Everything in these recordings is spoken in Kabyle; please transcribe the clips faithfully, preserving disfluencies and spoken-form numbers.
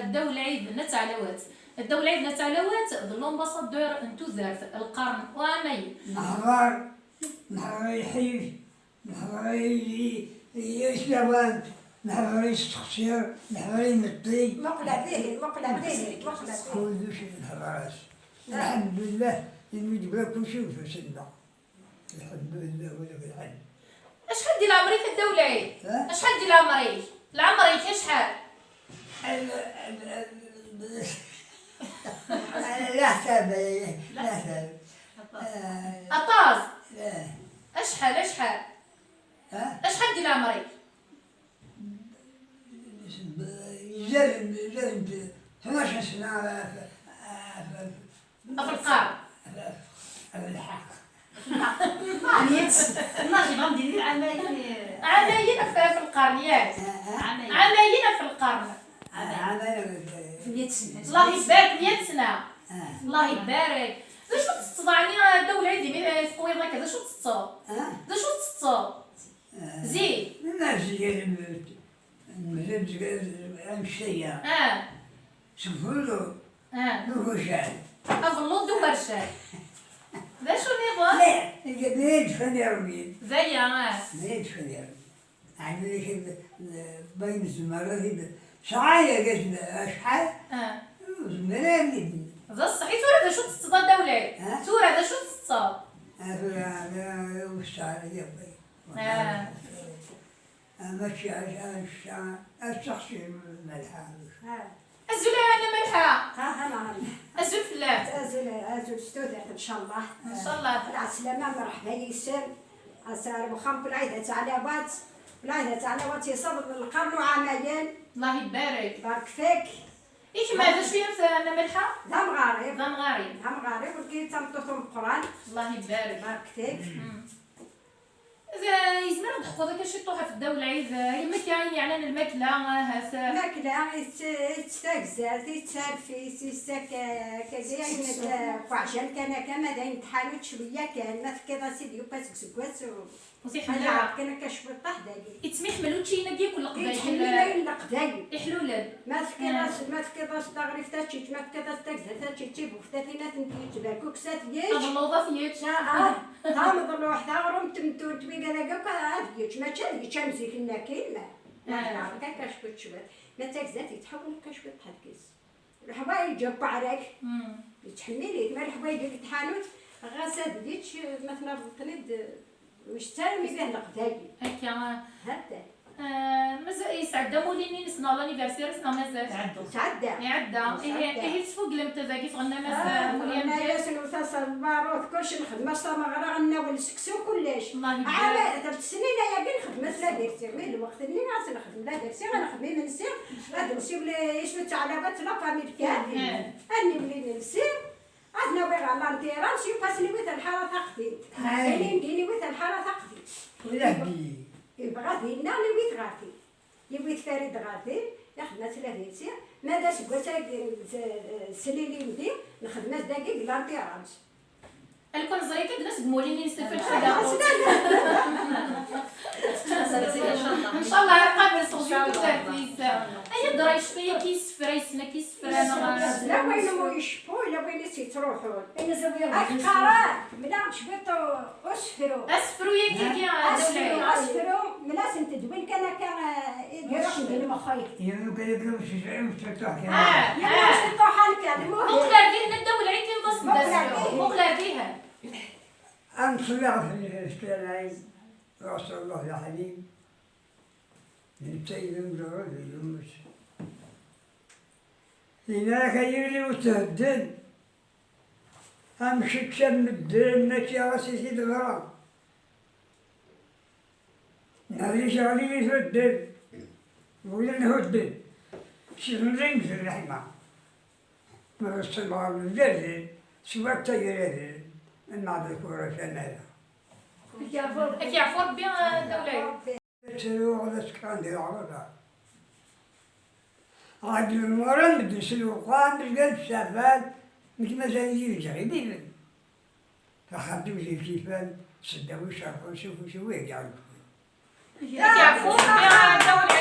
Dda Lɛid n At Ɛlawat. Dda Lɛid n At Ɛlawat d l'ambassadeur n tudert, lqern uɛamayen. Neḥḍer, neḥḍer i lḥif, neḥḍer i, i, i lawan, neḥḍer i steqsir, neḥḍer i meṭṭi. Muqel ar dihin, muqel ar dihin, muqel ar dihin. Kullec neḥḍer-as. Lḥemdullah, imi d-yewwi kullec i ufus-nneɣ. Lḥemdullah, wa lak lḥemd. Acḥal di leɛmer-ik a Dda Lɛid? Ha? Acḥal di leɛmer-ik? Leɛmer-ik acḥal? Leḥsab, leḥsab. Aṭas. Acḥal, acḥal? Ha? Acḥal di leɛmer-ik? Zad, zad n tnac sna ɣef, ɣef, ɣef lqern. Ɣef lḥeqq. Ɛamayen, ɛamayen ɣef, ɣef lqern, yak? Ɛamayen. Ɛamayen ɣef lqern. Ɛamayen ɣef. Allah ibarek, meyya sna. Allah ibarek. D acu tettetteḍ ɛni a Dda Lɛid imi teqwiḍ akka? D acu tettetteḍ? D acu tettetteḍ? Zik. Nna zik, nna zik, anect-aya. Ah. Seg ubelluḍ. Ah. D ugercal. Abelluḍ d ugercal. D acu nniḍen? La, d ayen d-ffan irumyen. D aya, ah. D ayen d-ffan irumyen. Ɛni d acu, d ayen tzemreḍ ad t-id-, sɛaya acḥal? Ah. Ur nezmir ara ad t-id-, d ṣṣeḥ. I tura d acu tettetteḍ a Dda Lɛid? Ah? Tura d acu tettetteḍ? Ah, tura, ah, ur sɛiɣ ara. Ah. Mačči a, a, a, a, a, a, Malḥa. Ah. Azul a Nna Malḥa. Ah, ah, ah. Azul fell-ak. Azul, azul s tudert, ncallah. Ncallah. Lɛeslama, mreḥba yis-m. Ar wexxam, Lɛid At Ɛlawat. Lɛid At Ɛlawat yeṣṣaḍ lqern uɛamayen. Allah ibarek. Barek fik. I kemm, d acu-yam a Nna Malḥa? D amɣar-iw. D amɣar-im. D amɣar-iw, nekki d tameṭṭut umeqqran. Allah ibarek. Barek fik. Mm. D, yezmer ad d-teḥkuḍ akka ciṭuḥ ɣef Dda Lɛid, eh, yemma-k ayen yeɛnan lmakla, ahat, eh. Lmakla, yett-, yett tagzart, yett arfis, yett akka, akka, d ayen, eh, uɛjan kan akka, ma d ayen n tḥanut cwiya kan, ma tefkiḍ-as-id yufa seg useggas, u-, ur t-iḥemmel ara. Kan akka cwiṭ, ṭaḥ dagi. Yettmiḥmel uččiyen-agi akk n Leqbayel. Yettḥemmil ayen n Leqbayel. Iḥlulen. Ma tefkiḍ-as, ma tefkiḍ-as taɣrift ad tečč, ma tefkiḍ-as tagzart ad tečč, tibuftatin ad tent-yečč, berkukes ad t-yečč. Abelluḍ ad t-yečč. Ah, ah, tameḍluḥt, aɣrum, temtunt, wigad-agi akk ad yečč, mačči ad yečč am zik-nni akkin, ma, ma, ah, akka cwiṭ cwiṭ. Ma d tagzart yettḥawal akka cwiṭ ḥedd-is. Leḥwayeǧ akk ɛrak, mm, yettḥemmil-it, ma leḥwayeǧ deg tḥanut, ɣas ad yečč, ma tnabeḍ-ten-id, Ur yettarra mi fih leqbayel. Akka. Hatta. Ah, mazal yesɛedda amulli-nni-ines neɣ l'anniversaire-is neɣ mazal? Yesɛedda. Yesɛedda. Ihi, ihi tesfuglemt dagi, tɣennam-as, ah, amulli amkan. Tɣenna-yasen, ur taseḍ lbarut, kullec nxeddem-as tameɣra, ɣennawen seksu, kullec. Allah ibarek. Ɛad, d ssnina-yagi nxeddem-as la version, mais lweqt-nni ad nxeddem la version, ad nxeddem imensi, ad nsiwel i At Ɛlawat, la famille kan. Mm. Ad niwel imensi. Ad nawi ɣer l'enterrance, yufa-s niwi-t lḥara taqdimt. Ay. Ilindi niwi-t lḥara taqdimt. Ula d-, yebɣa dinna niwi-t ɣer din. Yiwi-t Farid ɣer din, ixdem-as la version. Ma d aseggas-agi, s-, s-, s-, lilindi, nxedm-as dagi deg l'enterrance. Alkun ẓrayt ad d-nas deg umulli-nni n Stefan Ḥuda. Ncallah, ncallah, ncallah, ar qabel s ɣzif tudert-is. Ay, ddra yecfa-yaki isefra, yessen-aki isefra, neɣ? Yella wayen ur iceffu, yella wayen i s-yettruḥun. Ayen i s-, ak-qqareɣ, mel-aɣ-d cwiṭ usefru. Asefru-yaki, agi, asefru, asefru, mel-asen-t-id win kan akka, eh, i d-iruḥen di lmex-ik. Yella kan akka ur s-, ur s-, ah, yella ah. Ur s-, iṭuḥ akka, lmuhim. Muqel ar dihin, a Dda Lɛid, tinḍ-asen-d asefru. Muqel ar dihin. Ad nṣelli ɣef Lɛid, ɣas Allah d aḥnin, netta i d amezwaru d lumuc. Yenna-ak ay yelli ur thedden, amek ččan medden, mačči ɣas i t-id-ḍra. Neɣ yeɣli i tuddel, wula nhudden, si temẓin d lḥima. Ma d ṣṣelɣa n lǧerden, s wat tagraden, nneɛḍ lkura tamara. Ad k-yeɛfu Rebbi, a Dda Lɛid. Ttruɣ d asekran di leɛraḍa. Ɛedlen wara medden s lewqam, mezgal ttafan, nekk mazal-iyi deg iɣibiben. Taxaṭ-iw di lkifan, seddaw icerqen s ufus-iw i heggaɣ lefun. Ad k-yeɛfu Rebbi, a Dda Lɛid.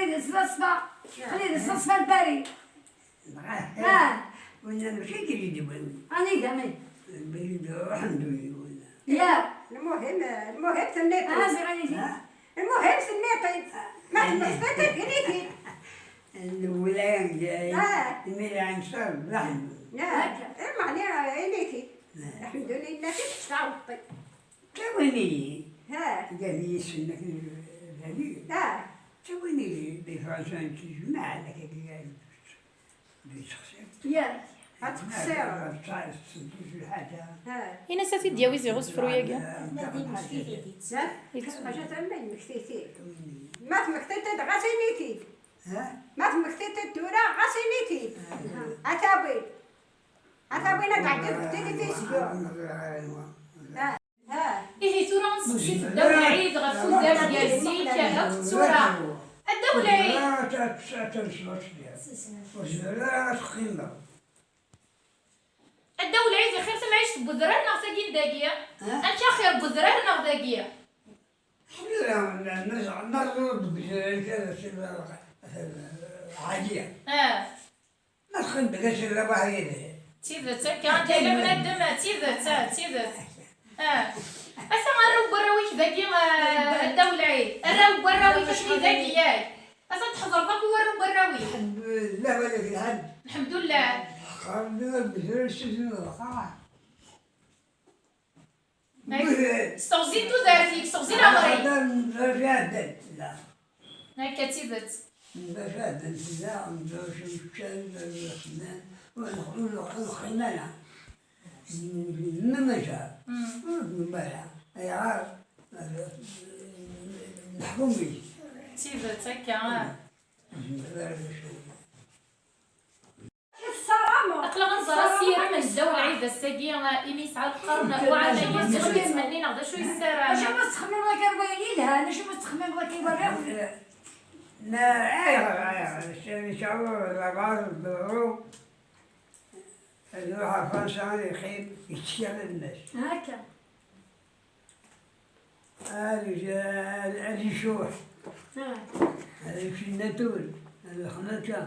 Paris, d ṣṣfa. Xli d ṣṣfa n Paris. Ah. Wina mačči kif i d-wwin. Anida, mi? Brid, ṛuḥen d win wina. Ya. Lmuhim, lmuhim tenniḍ-t. Ah, ziɣ anida. Ha? Lmuhim tenniḍ-t. Ma temmektiḍ-t, ini-t-id. Lwilaya n Lezzayer, ah, imir ɛinṣer d aḥmed. Ya. Akka. Eh, meɛna ini-t-id. Ah. Lḥemdulillah, kif tɛawdeḍ-t? Ttawin-iyi. Ha. Gan yis-sen akken bani. Ha. Ttawin-iyi di Fransa n tejmaɛ, lak-agi d-yessexsi. Ya. Ad tqeṣṣireḍ. Ad tqeṣṣireḍ. Ha. Ini-as ad t-id-yawi ziɣ usefru-yagi. Ma d imekti-t-id. Ha? Ḥaǧa tamma imekti-t-id. Ma temmektiḍ-t-id, ɣas ini-t-id. Ha? Ma temmektiḍ-t-id tura, ɣas ini-t-id. Ha. Ad t-tawiḍ. Ad t-awin ad d-ɛeddiḍ deg tilifizyu. Ha. Ha. Ihi tura nseqsi-t Dda Welɛid ɣef tudert gar zik akked tura. A Dda Welɛid! Ur zmireɣ ara ad teqqimeɣ. A Dda Welɛid, axir tamɛict n wedrar neɣ tagi n dagi? Ha? Amek axir n wedrar neɣ dagi? Ḥemmleɣ, ma, ma, ma ẓriɣ deg udrar kan, ɛaliya. Ah. Ma txedmeḍ acu d awaḥid. D tidet, akka, anda yella bnadem, d tidet, ah, d tidet. Ah. Ata arraw n warraw-ik dagi, ah, a Dda Welɛid. Arraw n warraw-ik atni dagi, yak. Ata tḥeḍreḍ akk i warraw n warraw-ik. Lḥemdullah, wala fi lḥal. Lḥemdullah. Xerben deg udrar s izen n lqaɛa. S teɣzi n tudert-ik, s teɣzi n leɛmer-ik. Akka d tidet. Mbac ɛeddan fell-aɣ, mbac ččan, mbac xedmen, ur neqqim ara. Nemmam ajar, ur d-nemmam ara. Ayɣer? Leḥkum-ik. D tidet, akka, ah. Ur nezmir ara d acu. Aql-aɣ nẓer asirem n Dda Welɛid ass-agi, imi yesɛa lqern uɛamayen, d acu yettmenni neɣ d acu yessaram? Acu ma tettxemmimeḍ akka ar wayen yelhan, acu ma tettxemmimeḍ akka i warraw? Ma, ayɣer, ayɣer? Ncallah, labar, lbeṛu, ad iruḥ ar Fransa, ad yeqqim, yettekka baba-s. Akka. Ad, ad, ad icuḥ. Ah. Ad yečč natur. Ad yexdem akka.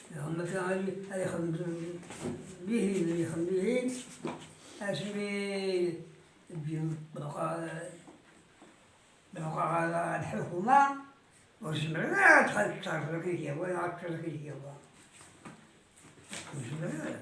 Yexdem akka, ad, ad yexdem dihin, ad yexdem dihin. Asmi ǧǧin Belqar, Belqar ɣer lḥukuma, ur zemren ara ad txedmeḍ akken i k-yehwan, ad teččeḍ akken i k-yehwa. Ur zemren ara.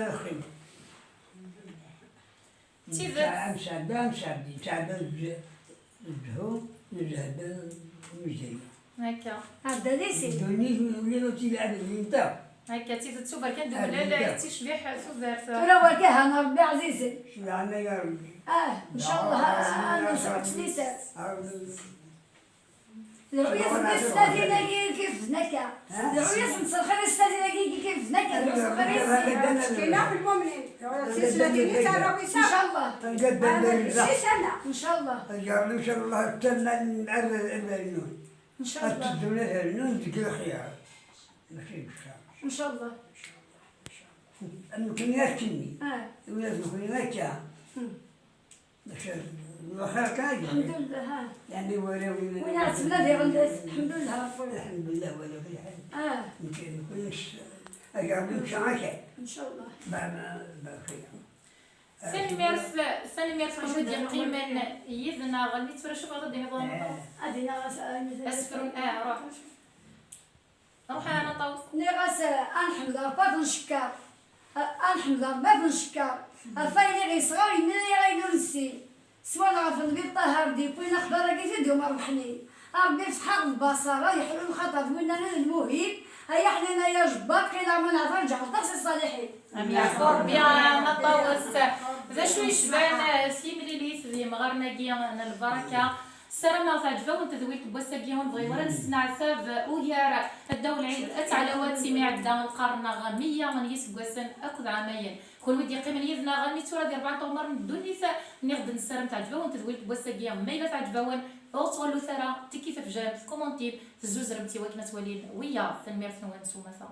d-nniɣ xir. Tidet. Nesɛedda, nesɛedda, nesɛedda lǧ-, lǧehud, lǧehd, lmejdi. Akka. Ɛedda di sin. Ddunit, ur tili ad d-yinta. Akka, d tidet, tuber kan d ulal, ad yinta. Ticbiḥ tudert. Tura wagi, ha, Rebbi ɛzizen. Laɛna ya Rebbi. Ah, ncallah, ah, ah, nesɛu ttlisan. Dɛu-yasen s tlatin-agi i k-irefden akka. Dɛu-yasen s lxir i s tlatin-agi i k-irefden akka. Dɛu-yasen s lxir i s-, Kina fi lmumnin. Dɛu-yasen s tlatin-agi i s-, ncallah. Ncallah. Ncallah. Ncallah. Ncallah. Ad teddun ad rnun deg lxir. Mačči deg ccer. Ncallah. Nekkni akkenni. Ah. Ula d nekkni akka. Hmm. Maca lxir kan ay yeɛni. Lḥemdullah, ha. Yeɛni wala win. Win ara ttnadiɣ, lḥemdullah, ɣef waya. Lḥemdullah, wala fi lḥal. Ah. Nekk, nekk, nekk, agardu nesɛa kan. Ncallah. Ba, ba, ba, xir. Tanemmirt, tanemmirt, kunwi d-yeqqimen yid-neɣ, almi d tura, acu tebɣiḍ ad d-tiniḍ? Eh. Ad d-iniɣ as-, asefru, ah, ruḥ. Ruḥ a Naṭawes. Nniɣ-as, eh, ad nḥemd Ṛebbi ad ncekker. Eh, ad nḥemd Ṛebbi ad ncekker. Ɣef wayen i ɣ-yesɣer, yenna-yaɣ ayen ur nessin. Swan ɣef Nnbi Ṭṭaher d-yewwin axbar-agi tid-yum rbeḥnin. A Ṛebbi fteḥ-aɣ lbaṣar, a yeḥlu lxaṭer d winna-nni d lmuhim, ay aḥnin ay ajebbar, qil aman ɛṭa lǧeɛl ṭas i ṣṣaliḥin. Amin. Yeɛfu Ṛebbi a Naṭawes. D acu yecban, eh, s yimlilit d yemɣaren-agi n lbaraka? Ssarameɣ teɛǧeb-awen tedwilt n wass-agi, ur nebɣi wara ad nesneɛtab ugar Dda Welɛid At Ɛlawat, imi iɛedda lqern neɣ meyya n yiseggasen akked ɛamayen. Kunwi d-yeqqimen yid-neɣ armi d tura di rebɛa n tɣemmar n ddunit, nniɣ-d nessaram teɛǧeb-awen tedwilt n wass-agi. Ma yella teɛǧeb-awen, ur ttɣellut ara, tekki tafejramt, tkumuntim, tezzuzremt i wakken ad twalin wiyaḍ. Tanemmirt-nwen s umata.